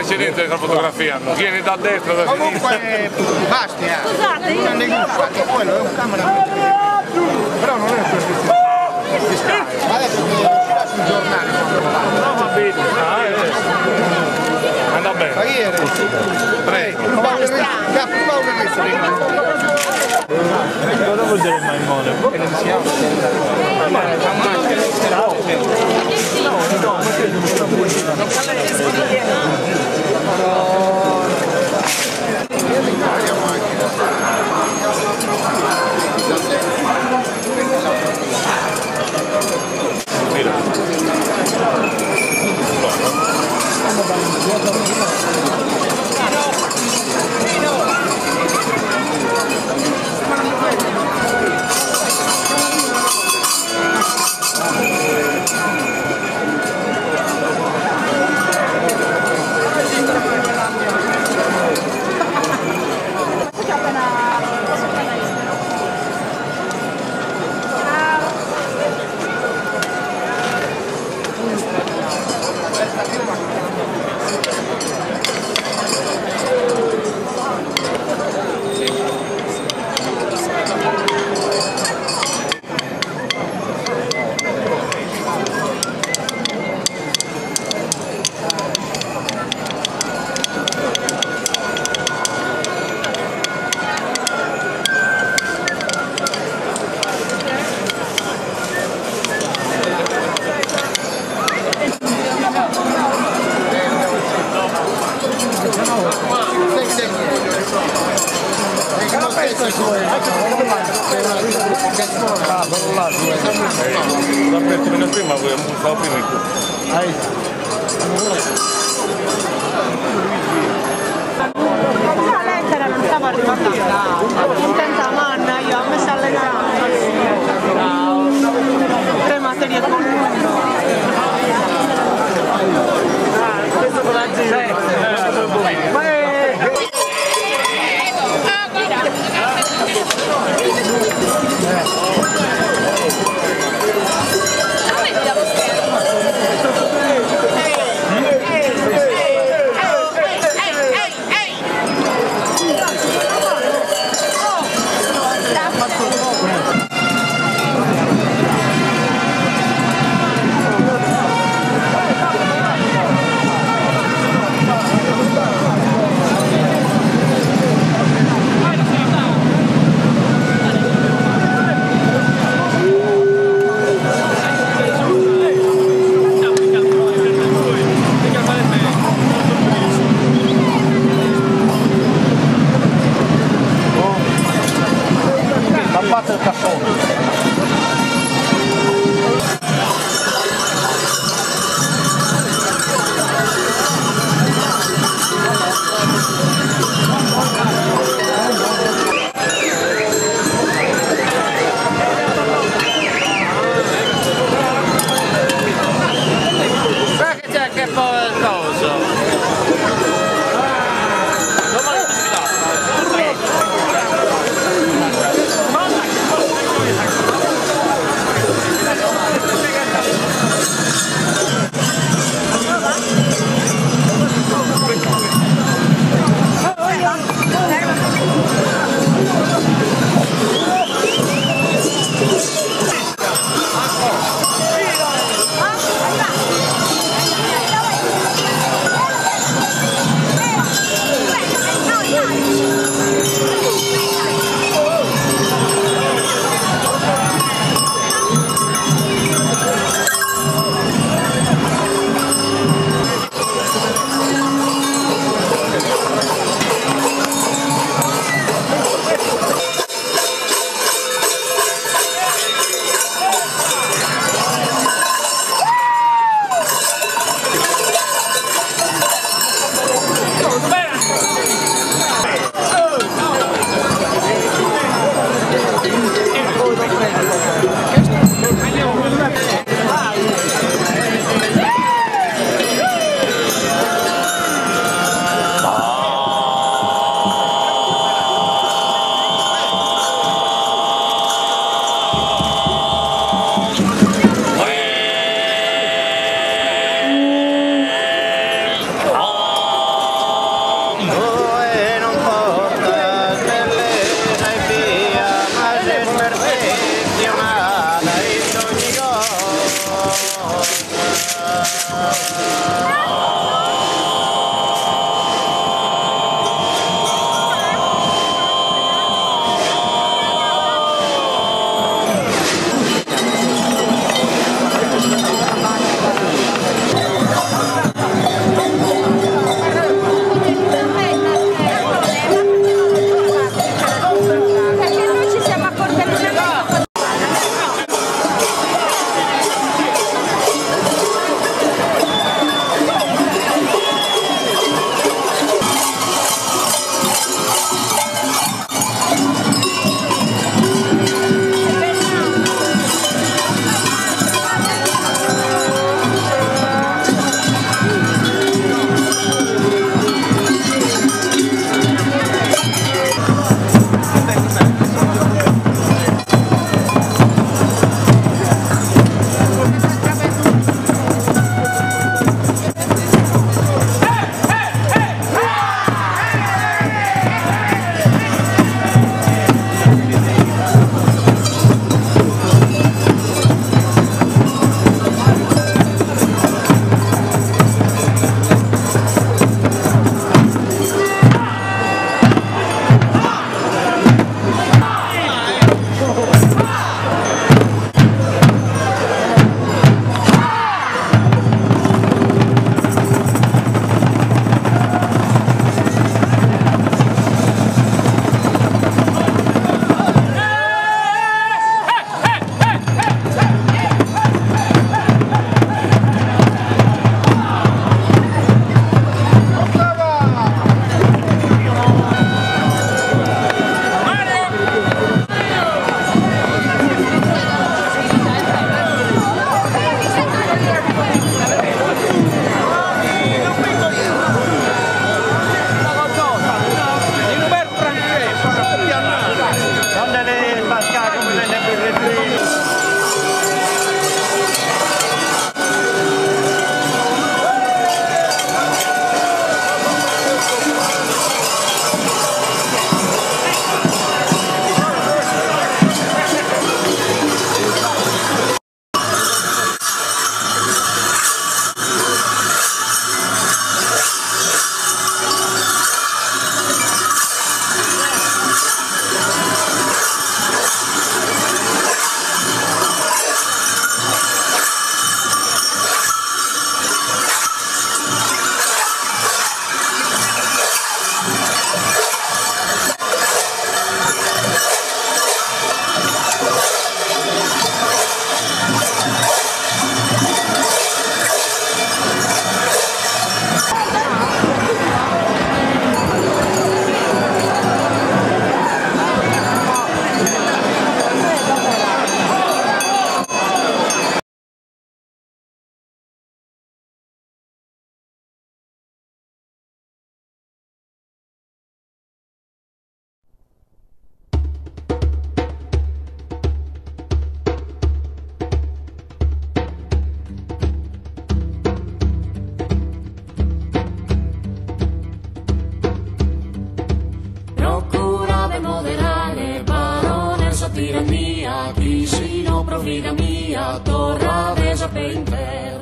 precedenza della fotografia hanno, chi viene da destra, da sinistra. Comunque Bastia, grande gusto, anche quello è un camera. Però non è perfezione. Ma adesso uscirà sul giornale quando lo fa. No, va bene. Ah, eh. Andò bene. Ma chi era? Prego. Prima una Cosa vuol dire il maimone? L'ho aperto meno prima, stavo prima in La lettera non stava arrivando a casa. Contenta manna, io ho messo all'esame. Tre materie con Questo con la G. Tappate il cassone. Guarda che c'è anche poi il coso. Si no pro vida mia torrades a pe in terra.